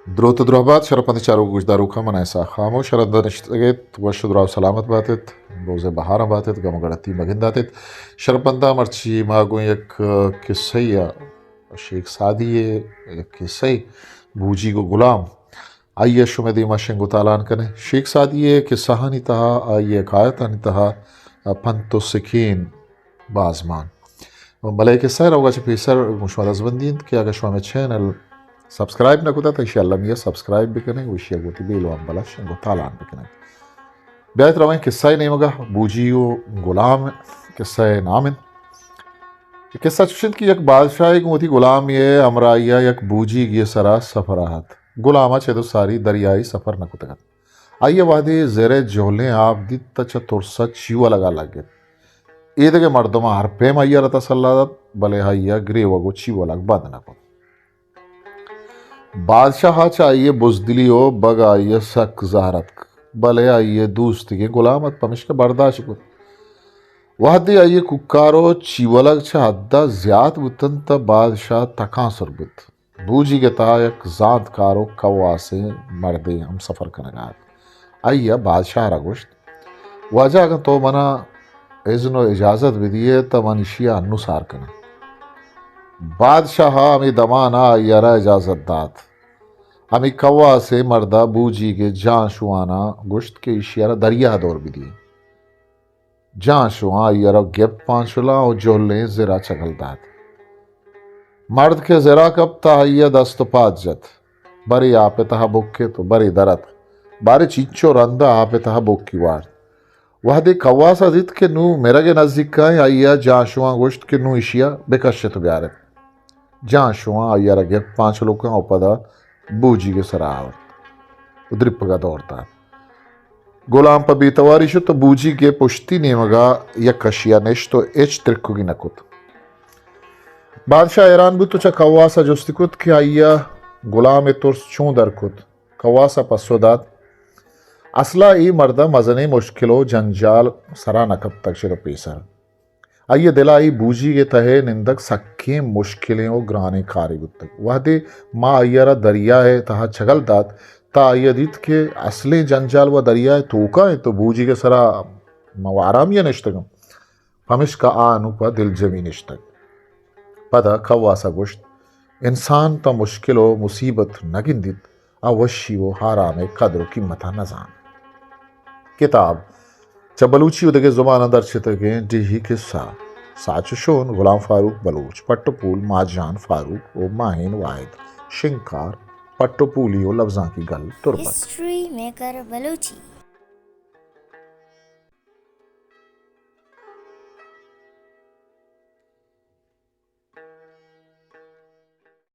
دروت ءُ دراہ بات، شرپندیں چاروک ءُ گوشداروکاں، من اسحاق خاموش، شرندہ نشتگ ات، وش ءُ دراہ ءُ سلامت بات ات، روزے بہاراں بات ات، گم ءُ گڑتی مہ گندات ات۔ شرپنداں، مرچی ما گوں یک کسہ ءَ، شیخ سعدی ءِ یک کسہ ءَ، بوجیگ ءُ گلام، آئی ءَ شمئے دیما شنگ ءُ تالان کنیں۔ شیخ سعدی ءِ کسہانی تہا، آئی ءِ حکایتانی تہا پنت ءُ سکین باز مان۔ بلے کسہ ءِ روگ ءَ چہ پیسر گوں شما دزبندی انت کہ اگاں شما مئے چینل سبسکرائب نہ کتگ تہ ایشی ءَ المی ءَ سبسکرائب بکنیں ءُ ایشی ءَ گوں وتی بیل ءُ ہمبل ءَ شنگ ءُ تالان بکنیں۔ بیایت رویں کسہ ءِ نیمگ ءَ۔ بوجی ءُ گلام کسہ ءِ نام انت۔ اے کسہ چوش انت کہ یک بادشاہے گوں وتی گلامی ءِ ہمراہی ءَ یک بوجیگے ءِ سرا سفر ءَ ات۔ گلام ءَ چد ءُ ساری دریائی سفر نہ کتگ ات۔ آئی ءَ وہدے زر ءِ جہلیں آپ دیت تہ چہ ترس ءَ چیولگ ءَ لگت۔ ایدگہ مردماں ہر پیم آئی ءَ را تسلا دات، بلے آئی ءَ گریوگ ءُ چیولگ بند نہ کت۔ بادشاہ ءَ چہ آئی ءِ بزدلی ءُ بگائی ءَ سک زہر اتک، بلے آئی ءِ دوستیگیں گلام ات، پمیشکا برداشت کت۔ وہدے آئی ءِ کوکار ءُ چیولگ چہ حد ءَ زیات بوت انت تہ بادشاہ تکانسر بوت۔ بوجیگ ءِ تہا یک زانتکار ءُ کواسیں مردے ہمسفر کنگ ءَ ات۔ آئی ءَ بادشاہ ءَ را گوشت، واجہ، اگاں تو من ءَ اذن ءُ اجازت بدئے تہ من ایشی ءَ انوں سار کناں۔ بادشاہ ءَ ہمے دمان ءَ آئی ءَ را اجازت دات۔ ہمے کواسیں مرد ءَ بوجیگ ءِ جانشواں ءَ گوشت کہ ایشی ءَ را دریا ءَ دور بدئے۔ جانشواں آئی ءَ را گپت پانچلاں ءُ جہلیں زر ءَ چگل دات۔ مرد کہ زر ءَ کپت تہ آئی ءَ دست ءُ پاد جت، برے آپ ءِ تہا بکت ءُ برے در اتک، باریں چینچو رند ءَ آپ ءِ تہا بکی وارت۔ وہدے کواس ءَ دیت کہ نوں مرگ ءِ نزیک ءَ انت، آئی ءَ جانشواں گوشت کہ نوں ایشی ءَ بکشت ءُ بیارت۔ جانشواں آئی ءَ را گپت پانچلوکاں ءُ پدا بوجیگ ءِ سرا آورت ءُ دریپگ ءَ دور دات۔ گلام پہ بے تواری شت ءُ بوجیگ ءِ پشتی نیمگ ءَ یک کشی ءَ نشت ءُ ہچ ترکگی نہ کت۔ بادشاہ حیران بوت ءُ چہ کواس ءَ جستی کت کہ آئی ءَ گلام ءِ ترس چون در کت۔ کواس ءَ پسو دات، اسل ءَ اے مرد ءَ مزنیں مشکل ءُ جنجال سرا نہ کپتگ چد ءُ پیسر۔ آئی ءِ دل ءَ اے بوجیگ ءِ تہ ءَ نندگ سکیں مشکلیں ءُ گرانیں کارے بوتگ۔ وہدے ما آئی ءَ را دریا ءِ تہا چگل دات، تہ آئی ءَ دیت کہ اسلیں جنجال وَ دریا ءِ توک ءَ انت ءُ بوجیگ ءِ سرا ما وَ آرامی ءَ نشتگ ایں۔ پمیشکا آ انوں پہ دلجمی نشتگ۔ پدا کواس ءَ گوشت، انسان تاں مشکل ءُ مصیبت نہ گندیت، آ وشی ءُ آرام ءِ قدر ءُ قیمت ءَ نہ زانت۔ کتاب چہ بلوچی ءُ دگہ زباناں درچتگیں ڈیہی کسہ، ساچ ءُ شون، غلام فاروق بلوچ، پٹ ءُ پول، ماجان فاروق ءُ ماہین واحد، شنگکار، پٹ ءُ پولی ءُ لبزانکی گل، تربت۔ History maker Balochi.